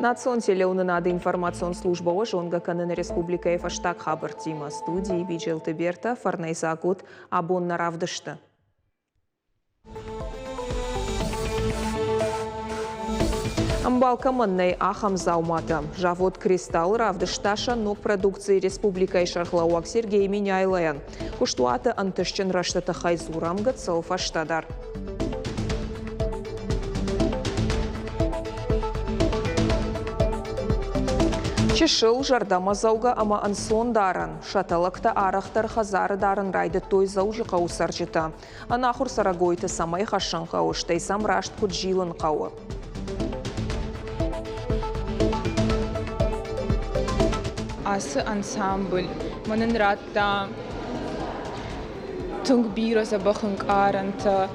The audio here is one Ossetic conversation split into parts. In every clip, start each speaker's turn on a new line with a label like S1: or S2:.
S1: Национ телеуынынады информацион службӕ уӕ зонгӕ кӕны нӕ республикӕйы фӕстаг хабӕрттимӕ. Студийы Биджелты Бертӕ, фӕрнӕйдзаг ут, абон нӕ равдысты. Ӕмбал кӕмӕн нӕй, ахӕм дзауматӕ. Завод «Кристалл» равдыста сӕ ног продукци республикӕйы сӕргълӕууӕг Сергей Меняйлойӕн. Куыстуаты ӕнтыстджын рӕзты тыххӕй дзурӕм гыццыл фӕстӕдӕр. Чысыл, зӕрдӕмӕдзӕугӕ ӕмӕ ӕнцондарӕн. Сӕтӕлӕгтӕ арӕхдӕр хӕдзары дарын райдыдтой Дзӕуджыхъӕуы цӕрджытӕ. Ӕнахуыр цӕрӕгойты цӕмӕй хӕссын хъӕуы, стӕй сӕм раст куыд зилын хъӕуы.
S2: Ацы ансамбль мӕнӕн радта тынг бирӕ дзӕбӕх ӕнкъарӕнтӕ,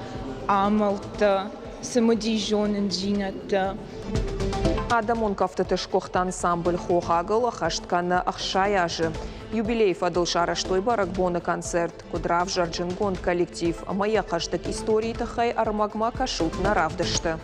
S2: амӕлттӕ, цымыдис зонындзинӕдтӕ.
S1: Адӕмон кӕфтыты сгуыхт ансамбль «Хохагыл» ӕххӕст кӕны 60 азы. Юбилейы фӕдыл сарӕзтой бӕрӕгбоны концерт. Куыд равзӕрд зындгонд коллектив ӕмӕ йӕ хъӕздыг историйы тыххӕй ӕрмӕгмӕ кӕсут нӕ равдысты.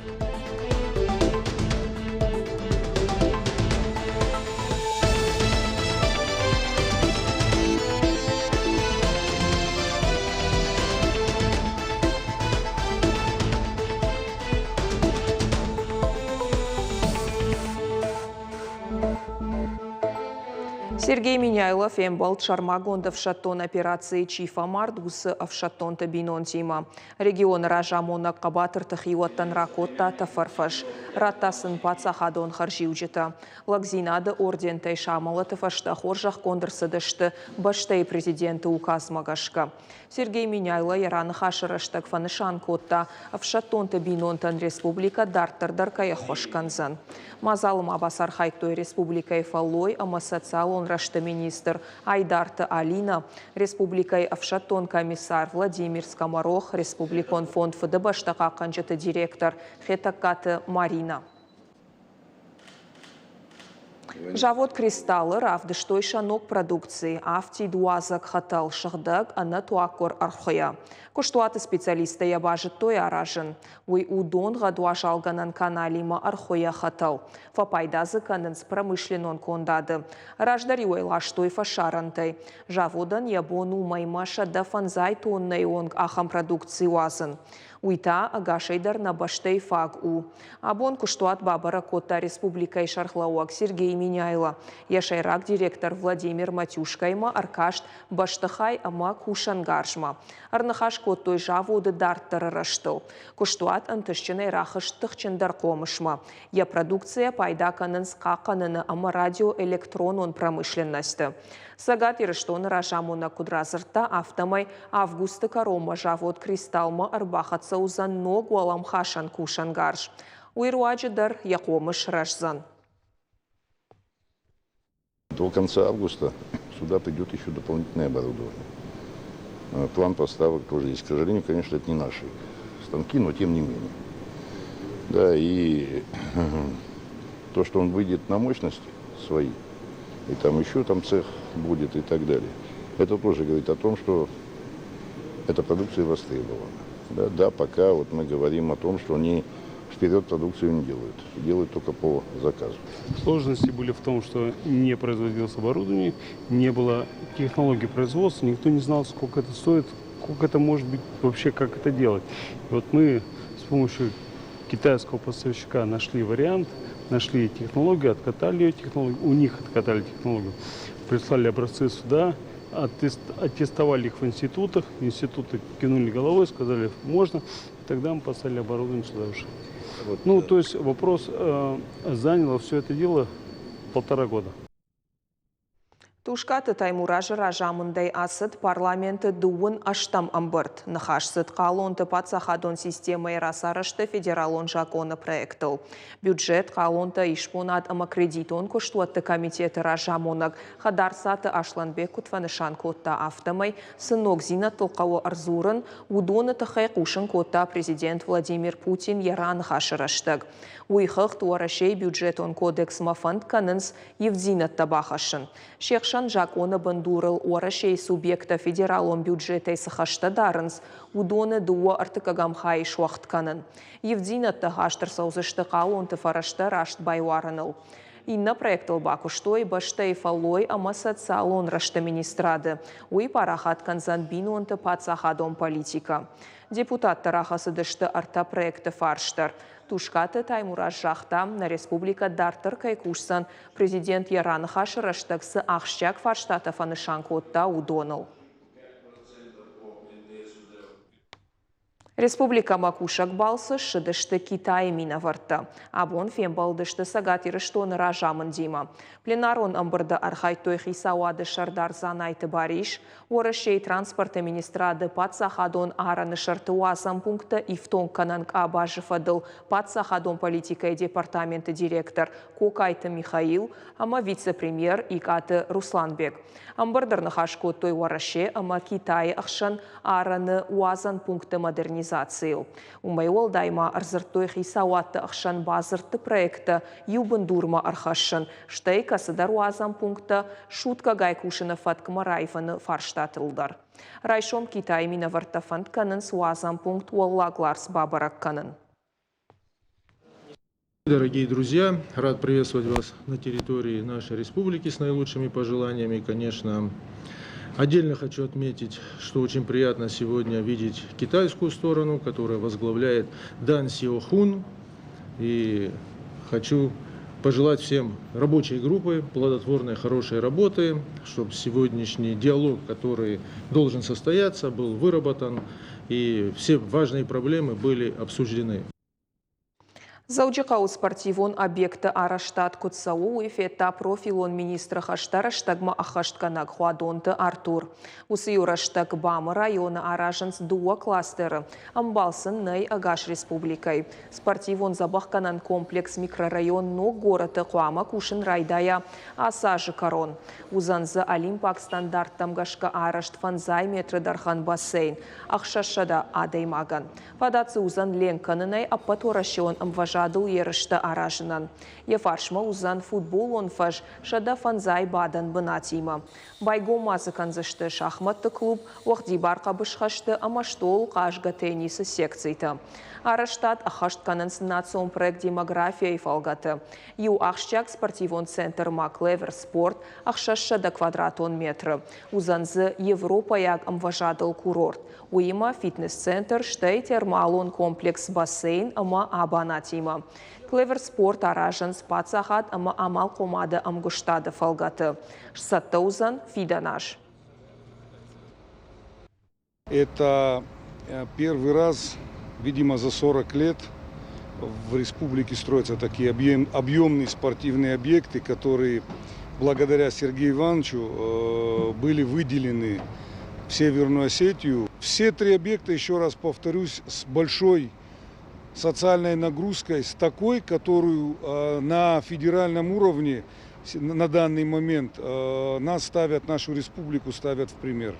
S1: Сергей Меняйло фембӕлд сӕрмагонд ӕфсӕддон операцийы чи фӕмард, уыцы ӕфсӕддонты бинонтимӕ. Регионы разамонӕг хъӕбатырты хиуӕттӕн ракодта тӕфӕрфӕс, радта сын паддзахадон хӕрзиуджытӕ. Лӕгдзинады ордентӕй сӕ амӕлӕты фӕстӕ хорзӕхгонд ӕрцыдысты бӕстӕйы президенты указмӕ гӕсгӕ. Сергей Меняйло йӕ раныхасы рӕстӕг фӕнысан кодта, ӕфсӕддонты бинонтӕн республикӕ дарддӕр дӕр кӕй ӕххуыс кӕндзӕн. Мадзалы ма бацархайдтой республикӕйы фӕллой ӕмӕ социалон рӕзты министр Айдарты Алинӕ, республикӕйы ӕфсӕддон комиссар Владимир Скоморох, республикон фонд Фыдыбӕстӕ хъахъхъӕнджыты директор Хетӕгкаты Маринӕ. Завод «Кристалл»-ы равдыстой сӕ ног продукци афтид уадзӕг хӕтӕл сыгъдӕг ӕнӕтуаггуыр ӕрхуыйӕ. Куыстуаты специалисттӕ йӕ базыдтой аразын. Уый у донгъӕд уазалгӕнӕн каналимӕ ӕрхуыйӕ хӕтӕл. Фӕпайда дзы кӕнынц промышленнон кондады. Раздӕр-иу ӕй ластой фӕсарӕнтӕй. Заводӕн йӕ бон у мӕймӕ 150 тоннӕйы онг ахӕм продукци уадзын. Уый та ӕгасӕй дӕр нӕ бӕстӕйы фаг у. Абон куыстуат бабӕрӕг кодта республикӕйы сӕргълӕууӕг Сергей Меняйло. Йӕ сӕйраг директор Владимир Матюшкаимӕ ӕркаст бӕстыхай ӕмӕ кусӕнгарзмӕ. Ӕрныхас кодтой заводы дарддӕры рӕзтыл. Куыстуат ӕнтыстджынӕй рахызт тыхджындӕр хъомысмӕ. Йӕ продукцийӕ пайда кӕнынц хъахъхъӕныны ӕмӕ радиоэлектронон промышленносты. Цӕгат Ирыстоны разамонӕг куыд радзырдта, афтӕмӕй августы кӕронмӕ завод «Кристалл»-мӕ ӕрбахӕццӕ уыдзӕн ног уӕлӕмхасӕн кусӕнгарз. Уый руаджы дӕр йӕ хъомыс рӕздзӕн.
S3: До конца августа сюда придет еще дополнительное оборудование. План поставок тоже есть. К сожалению, конечно, это не наши станки, но тем не менее. Да, и то, что он выйдет на мощности свои, и там еще там цех будет и так далее. Это тоже говорит о том, что эта продукция востребована. Да, да, пока вот мы говорим о том, что они вперед продукцию не делают, делают только по заказу.
S4: Сложности были в том, что не производилось оборудование, не было технологии производства, никто не знал, сколько это стоит, сколько это может быть, вообще как это делать. И вот мы с помощью китайского поставщика нашли вариант, нашли технологию, откатали ее технологию, у них откатали технологию, прислали образцы сюда, оттестовали их в институтах, институты кинули головой, сказали, можно, тогда мы поставили оборудование сюда уже. Вот, ну, то есть вопрос заняло все это дело полтора года.
S1: Тускъаты Таймуразы разамындӕй ацыд Парламенты дыууын ӕстӕм ӕмбырд. Ныхас цыд хъалонты паддзахадон системӕйы рацарӕзты федералон закъоны проектыл. Бюджет, хъалонтӕ, исбонад ӕмӕ кредитон куыстуӕтты комитеты разамонӕг Хӕдарцаты Аслӕнбег куыд фӕнысан кодта, афтӕмӕй цы ногдзинӕдтыл хъӕуы ӕрдзурын, уыдоны тыххӕй хъусын кодта президент Владимир Путин йӕ раныхасы рӕстӕг. Уый хыгъд Уӕрӕсейы бюджетон кодексмӕ фӕнд кӕнынц ивддзинӕдтӕ бахӕссын. Се хсӕн хсӕн закъоны бындурыл Уӕрӕсейы субъекттӕ федералон бюджетӕй цы хӕстӕ дарынц, уыдоны дыууӕ ӕртыккӕгӕм хайы суӕгъд кӕнын. Ивддзинӕдтӕ хаст ӕрцӕудзысты хъалонты фӕрӕзтӕ раст байуарыныл. Иннӕ проектыл бакуыстой бӕстӕйы фӕллой ӕмӕ социалон рӕзты министрады. Уый парахат кӕндзӕн бинонты паддзахадон политикӕ. Депутаттӕ рахӕцыдысты ӕртӕ проекты фарс дӕр. Тускъаты Таймураз загъта, нӕ республикӕ дарддӕр кӕй кусдзӕн, президент йӕ раныхасы рӕстӕг цы ахсджиаг фарстатӕ фӕнысан кодта, уыдоныл. Республикӕмӕ кусӕг балцы ссыдысты Китайы минӕвӕрттӕ. Абон фембӕлдысты Цӕгат Ирыстоны разамындимӕ. Пленарон ӕмбырды архайдтой хицауады сӕрдар Дзанайты Барис, Уӕрӕсейы транспорты министрады паддзахадон арӕны сӕрты уадзӕн пункттӕ ифтонг кӕнӕн къабазы фӕдыл паддзахадон политикӕйы департаменты директор Кокайты Михаил ӕмӕ вице-премьер Икъаты Русланбег. Ӕмбырды ӕрныхас кодтой Уӕрӕсе ӕмӕ Китайы ӕхсӕн арӕны уадзӕн пунктты модернизацийыл. Уымӕй уӕлдай ма ӕрдзырдтой хицауадты ӕхсӕн бадзырдты проекттӕ иу бындурмӕ ӕрхӕссын, стӕй кӕцыдӕр уадзӕн пункттӕ суткӕгай кусыны фӕткмӕ раивыны фарстатыл дӕр. Райсом Китайы минӕвӕрттӕ фӕнд кӕнынц уадзӕн пункт Уӕллаг Ларс бабӕрӕг кӕнын.
S5: Дорогие друзья, рад приветствовать вас на территории нашей республики с наилучшими пожеланиями. Конечно, отдельно хочу отметить, что очень приятно сегодня видеть китайскую сторону, которая возглавляет Дан Сиохун. И хочу пожелать всем рабочей группы плодотворной, хорошей работы, чтобы сегодняшний диалог, который должен состояться, был выработан и все важные проблемы были обсуждены.
S1: Дзӕуджыхъӕуы спортивон объекты арӕзтад куыд цӕуы, уый федта профилон министры хӕстӕ рӕстӕгмӕ ӕххӕстгӕнӕг Хуадонты Артур. Уыцы-иу рӕстӕг БАМ-ы районы аразынц дыууӕ кластеры, ӕмбал сын нӕй ӕгас республикӕйы. Спортивон дзӕбӕхгӕнӕн комплекс микрорайон Ног горӕты хъуамӕ кусын райдайа ацы азы кӕрон. Уыдзӕн дзы олимпаг стандарттӕм гӕсгӕ арӕзт фӕндзай метры дӕргъӕн бассейн 600 адӕймагӕн. Фадат дзы уыдзӕн ленк кӕнынӕй ӕппӕтуӕрӕсеон ӕмвӕзадыл ерыстӕ аразынӕн. Йӕ фарсмӕ уыдзӕн футболон фӕз 105 бадӕн бынатимӕ. Байгом ма дзы кӕндзысты шахмӕтты клуб, уӕгъдибар хъӕбысхӕсты ӕмӕ стъол хъазгӕ теннисы секцитӕ. Арӕзтад ӕххӕст кӕнынц национ проект «Демография-йы фӕлгӕты. Иу ахсджиаг спортивон центр ма «Клевер Спорт» 600 квадратон метры. Уыдзӕн дзы европӕйаг ӕмвӕзадыл курорт. Уыимӕ фитнес-центр, стӕй термалон комплекс бассейн ӕмӕ абанатимӕ. Клевер Спорт аразынц паддзахад ӕмӕ амалхъомады ӕмгуыстады фӕлгӕты. Сцӕттӕ уыдзӕн фидӕн аз.
S6: Это первый раз, видимо, за 40 лет в республике строятся такие объемные спортивные объекты, которые благодаря Сергею Ивановичу были выделены в Северную Осетию. Все три объекта, еще раз повторюсь, с большой социальной нагрузкой, с такой, которую на федеральном уровне на данный момент нас ставят, нашу республику ставят в пример.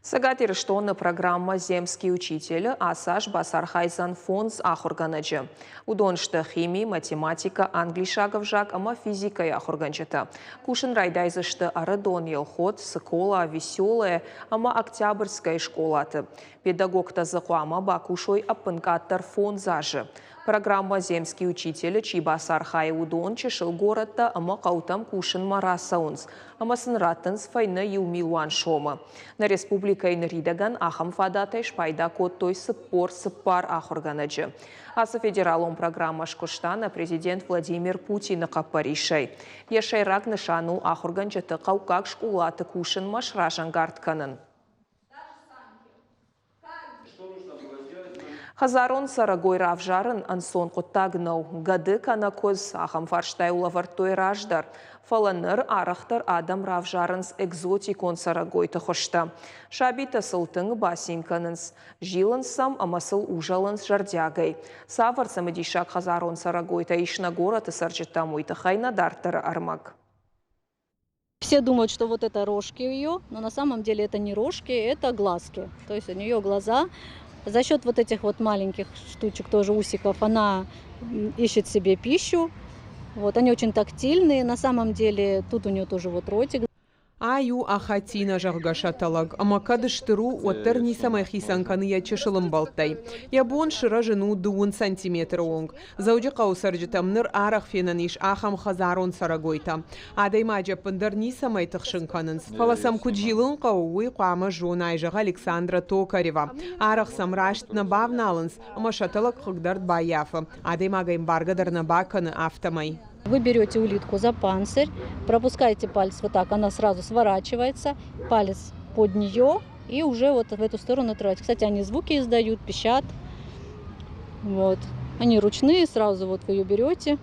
S1: Цӕгат Ирыстоны программӕ «Земский учитель» ацы аз бацархайдзӕн фондз ахуыргӕнӕджы. Уыдон сты хими, математикӕ, англисаг ӕвзаг ӕмӕ физикӕйы ахуыргӕнджытӕ. Кусын райдайдзысты Ӕрыдон, Елхот, Цыкола, Веселая ӕмӕ Октябрьскӕйы скъолаты. Педагогтӕ дзы хъуамӕ бакусой ӕппынкъаддӕр фондз азы. Программӕ «Земский учитель» чи бацархайы, уыдон чысыл горӕттӕ ӕмӕ хъӕутӕм кусынмӕ рацӕуынц ӕмӕ сын раттынц фӕйнӕ иу милуан сомы. Нӕ республикӕйы ныридӕгӕн ахӕм фадатӕй спайда кодтой 44 ахуыргӕнӕджы. Ацы федералон программӕ скуыста нӕ президент Владимир Путины хъӕппӕрисӕй. Йӕ сӕйраг нысан у ахуыргӕнджыты хъӕуккаг скъолаты кусынмӕ сразӕнгард кӕнын. Хӕдзарон цӕрӕгой равзарын ӕнцон хъуыддаг нӕу. Гӕды кӕнӕ куыдз ахӕм фарстайыл лӕвӕрдтой раздӕр. Фӕлӕ ныр арӕхдӕр адӕм равзарынц экзотикон цӕрӕгойты хуызтӕ. Сабитӕ сыл тынг бацин кӕнынц, зилынц сӕм ӕмӕ сыл узӕлынц зӕрдиагӕй. Цавӕр цымыдисаг хӕдзарон цӕрӕгойтӕ ис нӕ горӕты цӕрджытӕм, уый тыххӕй нӕ дарддӕры ӕрмӕг.
S7: Все думают, что вот это рожки ее, но на самом деле это не рожки, это глазки. То есть у нее глаза. За счет вот этих вот маленьких штучек, тоже усиков, она ищет себе пищу. Вот, они очень тактильные. На самом деле тут у нее тоже вот ротик.
S8: Ай у Ахатина, зӕгъгӕ, сӕтӕлӕг, ӕмӕ кӕд стыр у, уӕддӕр ницӕмӕй хицӕн кӕны йӕ чысыл ӕмбӕлттӕй. Йӕ бон сырӕзын у дыууын сантиметры онг. Дзӕуджыхъӕуы цӕрджытӕм ныр арӕх фенӕн ис ахӕм хӕдзарон цӕрӕгойтӕ. Адӕймаджы ӕппындӕр ницӕмӕй тыхсын кӕнынц, фӕлӕ сӕм куыд зилын хъӕуы, уый хъуамӕ зонай, зӕгъы Александра Токарева. Арӕх сӕм раст нӕ бавналынц, ӕмӕ сӕтӕлӕг хъыгдард баййафы, адӕймаг ӕй ӕмбаргӕ дӕр нӕ бакӕны, афтӕмӕй.
S7: Вы берете улитку за панцирь, пропускаете палец вот так, она сразу сворачивается, палец под нее и уже вот в эту сторону отрывать. Кстати, они звуки издают, пищат. Вот. Они ручные, сразу вот вы ее берете.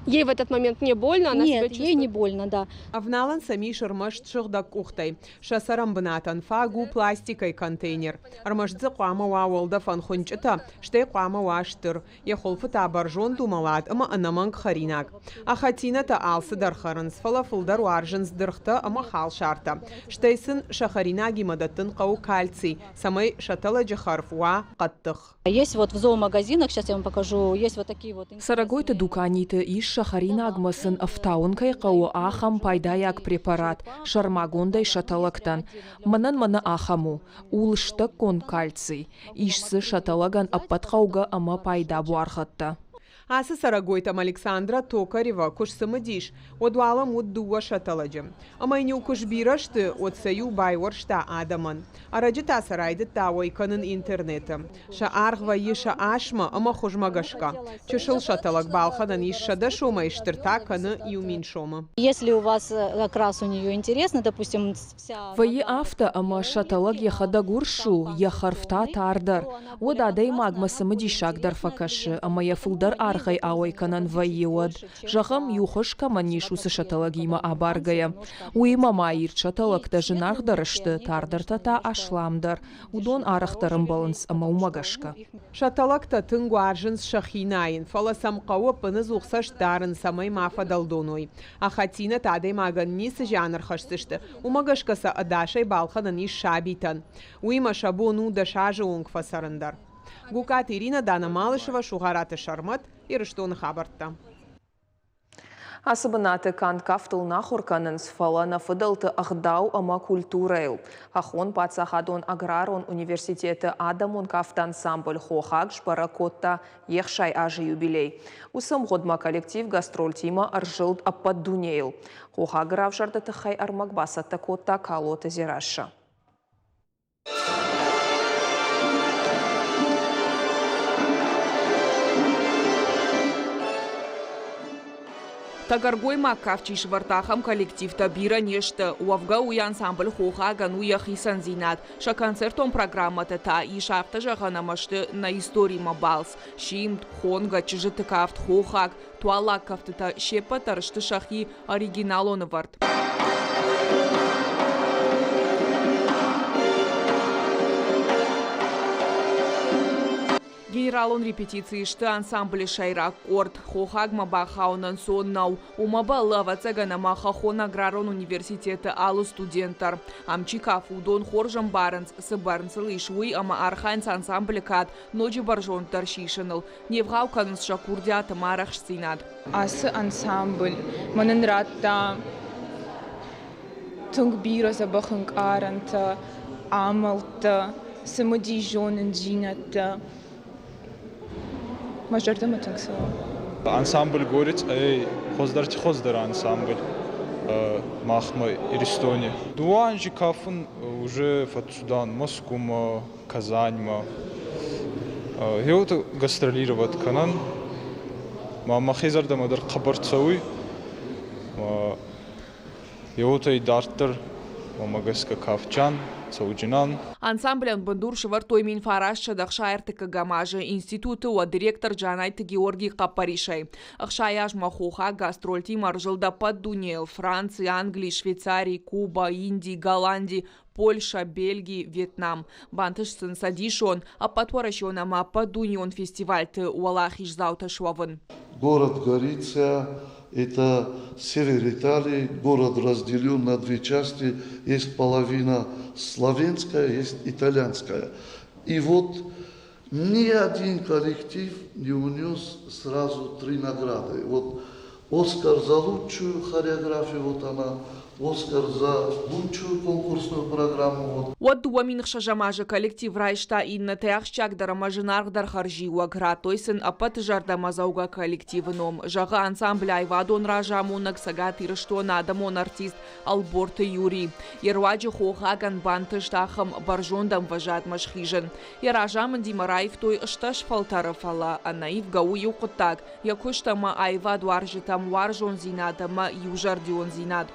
S2: Ей в этот момент не больно, она
S7: Нет,
S2: себя чувствует?
S7: ей не больно, да.
S8: Ӕвналӕн сӕм ис ӕрмӕст сыгъдӕг къухтӕй. Сӕ цӕрӕнбынатӕн фаг у пластикӕй контейнер. Ӕрмӕст дзы хъуамӕ уа уӕлдӕфӕн хуынчъытӕ, стӕй хъуамӕ уа стыр. Йӕ хуылфы та бӕрзонд уымӕлад ӕмӕ ӕнӕмӕнг хӕринаг. Ахатинӕтӕ алцыдӕр хӕрынц, фӕлӕ фылдӕр уарзынц дыргътӕ ӕмӕ халсартӕ. Стӕй сын сӕ хӕринагимӕ дӕттын хъӕуы кальций, цӕмӕй сӕтӕлӕджы хӕрф уа хъӕддых.
S7: Есть вот в зоомагазинах, сейчас я вам покажу, есть вот такие вот.
S1: Цӕрӕгойты дуканиты ис сӕ хӕринагмӕ сын ӕфтауын кӕй хъӕуы, ахӕм пайдайаг препарат, сӕрмагондӕй сӕтӕлӕгтӕн. Мӕнӕн мӕнӕ ахӕм у. У лыстӕггонд кальций. Ис дзы сӕтӕлӕгӕн ӕппӕт хъӕугӕ ӕмӕ пайда буаргъӕдтӕ.
S8: Ацы цӕрӕгойтӕм Александра Токарева куы сцымыдис, уӕд уал ӕм уыд дыууӕ сӕтӕлӕджы. Ӕмӕ йын-иу куы сбирӕ сты, уӕд сӕ-иу байуӕрста адӕмӕн. Ӕрӕджы та сӕ райдыдта уӕй кӕнын интернеты. Сӕ аргъ вӕййы сӕ асмӕ ӕмӕ хуызмӕ гӕсгӕ. Чысыл сӕтӕлӕг балхӕнӕн ис 100 сомӕй, стыр та кӕны 1000 сомы.
S7: Если у вас окрас у нее интересный, допустим, вся...
S1: Вӕййы афтӕ, ӕмӕ сӕтӕлӕг йӕхӕдӕг урс у, йӕ хӕрф та тардӕр. Уӕд адӕймагмӕ цымыдисагдӕр фӕкӕсы, ӕмӕ йӕ фылдӕр аргъӕй ауӕй кӕнӕн вӕййы уӕд, зӕгъӕм, иу хуыз кӕмӕн ис, уыцы сӕтӕлӕгимӕ абаргӕйӕ. Уыимӕ ма ирд сӕтӕлӕгтӕ зынаргъдӕр сты, тардӕртӕ та асламдӕр. Уыдон арӕхдӕр ӕмбӕлынц ӕмӕ уымӕ гӕсгӕ.
S8: Сӕтӕлӕгтӕ тынг уарзынц сӕхи найын, фӕлӕ сӕм хъӕуы ӕппыныдзух цӕст дарын, цӕмӕй ма фӕдӕлдон уой. Ахатинӕтӕ адӕймагӕн ницы зиан ӕрхӕсдзысты, уымӕ гӕсгӕ сӕ ӕдасӕй балхӕнӕн ис сабитӕн. Уыимӕ сӕ бон у 10 азы онг фӕцӕрын дӕр. Гукъаты Иринӕ, Дана Малышева, Сугъараты Сӕрмӕт, Ирыстоны хабӕрттӕ.
S1: Ацы бынаты канд кафтыл нӕ ахуыр кӕнынц, фӕлӕ нӕ фыдӕлты ӕгъдау ӕмӕ культурӕйыл. Хӕххон паддзахадон аграрон университеты адӕмон кафты ансамбль «Хохаг» сбӕрӕг кодта йе 60 азы юбилей. Уыцы ӕмгъуыдмӕ коллектив гастрольтимӕ ӕрзылд ӕппӕт дунейыл. Хохагы равзӕрды тыххӕй ӕрмӕг бацӕттӕ кодта Калоты Дзерассӕ.
S2: Тӕгӕргоймаг кафт чи сывӕрдта, ахӕм коллективтӕ бирӕ не сты. Уӕвгӕ уый ансамбль «Хохагӕн» у йӕ хицӕндзинад. Сӕ концертон программӕтӕ та ис афтӕ зӕгъӕн ӕмӕ сты нӕ историмӕ балц. Симд, хонгӕ, чызджыты кафт, хохаг, туаллаг кӕфтытӕ се ппӕт дӕр сты сӕхи оригиналон ӕвӕрд. Генералон репетицийы сты ансамблы сӕйраг къорд. Хохагмӕ бахауын ӕнцон нӕу. Уымӕ бӕллы, ӕвӕццӕгӕн, ӕмӕ Хӕххон аграрон университеты алы студент дӕр. Ам чи кафы, уыдон хорз ӕмбарынц, цы бӕрн сыл ис, уый ӕмӕ архайынц ансамблы кад ноджы бӕрзонддӕр сисыныл. Не вгъау кӕнынц сӕ курдиат ӕмӕ арӕхстдзинад.
S9: Ацы ансамбль мӕнӕн радта тынг бирӕ дзӕбӕх ӕнкъарӕнтӕ, амӕлттӕ, цымыдис зонындзинӕдтӕ. Мӕ зӕрдӕмӕ тынг цӕуы.
S10: Ансамбль «Горец» ӕй хуӕздӕрти хуӕздӕр ансамбль махмӕ Иристони. Дууӕ анзи кафун уже фӕццудан Москумӕ, Казаньмӕ. Еуетӕ гастролировать кӕнӕн. Ма мӕхе зӕрдӕмӕ дӕр хъӕбӕр цӕуй. Еуетӕ идарддӕр уомӕ гӕсгӕ кафджан, цӕуджынӕн.
S2: Ансамблӕн бындур сӕвӕрдтой 1930 азы институты уӕд директор Джанайты Георгийы хъӕппӕрисӕй. 60 азмӕ хохаг гастрольтимӕ ӕрзылд ӕппӕт дунейыл: Франци, Англи, Швейцари, Куба, Инди, Голланди, Польшӕ, Бельги, Вьетнам. Бантыст сын цӕдисон, ӕппӕтуӕрӕсеон ӕмӕ ӕппӕтдунеон фестивальты уӕлахиздзаутӕ суӕвын.
S11: Город Гориция – это север Италии, город разделен на две части, есть половина словенская, есть итальянская. И вот Ни один коллектив не унес сразу три награды. Вот Оскар за лучшую хореографию, вот она, Оскар за лучшую конкурсную программу. Вот.
S2: Уӕд 2006 азы коллектив райста иннӕтӕй ахсджиагдӕр ӕмӕ зынаргъдӕр хӕрзиуӕг, радтой сын ӕппӕт зӕрдӕмӕдзӕугӕ коллективы ном, зӕгъы ансамблы аивадон разамонӕг Цӕгат Ирыстоны адӕмон артист Ӕлборты Юрий. Йе руаджы хохагӕн бантыст ахӕм бӕрзонд ӕмвӕзадмӕ схизын. Йӕ разамындимӕ раивтой стӕс фӕлтӕры, фӕлӕ ӕнӕивгӕ у иу хъуыддаг – йӕ куыст ӕмӕ аивадуарзджытӕм уарзондзинад ӕмӕ иузӕрдиондзинад.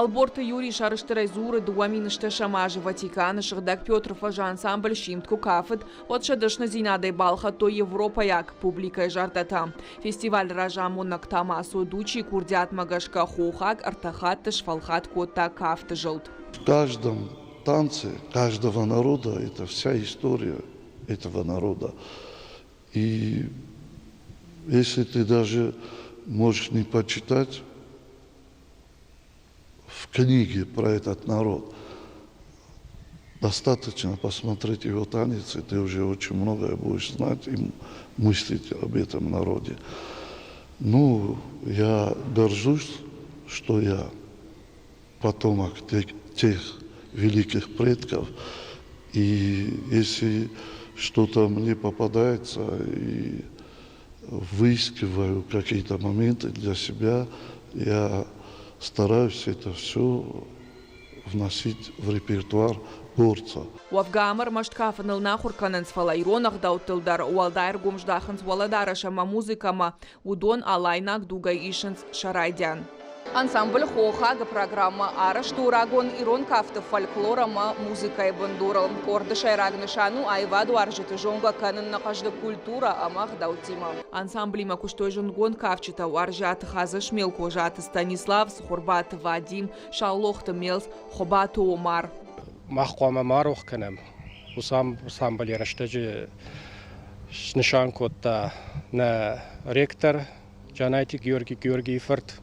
S2: Ӕлборты Юрий сӕрыстырӕй дзуры, 2008 азы Ватиканы Сыгъдӕг Петры фӕзы ансамбль «Симд» куы кафыд, уӕд сӕ дӕсныдзинадӕй балхӕдтой европӕйаг публикӕйы зӕрдӕтӕ. Фестивалы разамонӕг Тамасо Дучи курдиатмӕ гӕсгӕ хохаг ӕртӕ хатты сфӕлхатт кодта кафты зылд.
S11: В каждом танце каждого народа это вся история этого народа. И если ты даже можешь не почитать в книге про этот народ, достаточно посмотреть его танец, и ты уже очень многое будешь знать и мыслить об этом народе. Ну, я горжусь, что я потомок тех великих предков. И если что-то мне попадается, и выискиваю какие-то моменты для себя, я стараюсь это все вносить в репертуар горца.
S2: Уӕвгӕ ам ӕрмӕст кафыныл нӕ ахуыр кӕнынц, фӕлӕ ирон ӕгъдӕуттыл дӕр уӕлдай ӕргом здахынц уӕлӕдарӕс ӕмӕ музыкӕмӕ. Уыдон алайнаг дугӕй исынц сӕ райдиан. Ансамбль «Хохаг»-ы программӕ арӕзт у рагон ирон кафты фольклор ӕмӕ музыкӕйы бындурыл. Къорды сӕйраг нысан у аивадуарзджыты зонгӕ кӕнын нӕ хъӕздыг культурӕ ӕмӕ ӕгъдӕуттимӕ. Ансамблимӕ куыстой зындгонд кафджытӕ Уарзиаты Хадзысмел, Козаты Станислав, Цхуырбаты Вадим, Саулохты Мелс, Хуыбаты Омар.
S12: Мах хъуамӕ ма рох кӕнӕм, уыцы ансамблы рӕстӕджы снысан кодта нӕ ректор Джанайты Георгий Георгийы фырт.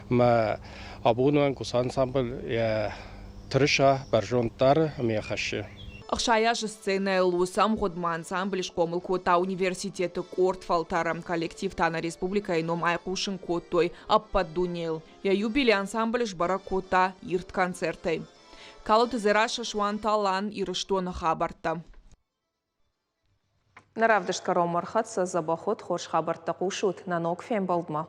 S12: Мӕ абоны онг уыцы ансамбль йӕ тырыса бӕрзонд дары ӕмӕ йӕ хӕссы.
S2: 60 азы сценӕйыл уыцы ӕмгъуыдмӕ ансамбль схъомыл кодта университеты къорд фӕлтӕры. Коллектив та нӕ республикӕйы ном айхъусын кодтой ӕппӕт дунейыл. Йӕ юбилей ансамбль сбӕрӕг кодта ирд концертӕй. Калоты Дзерассӕ, Суанты Алан, Ирыстоны хабӕрттӕ.
S1: Нӕ равдыст кӕронмӕ ӕрхӕццӕ. Дзӕбӕх ут, хорз хабӕрттӕ хъусут нӕ ног фембӕлдмӕ.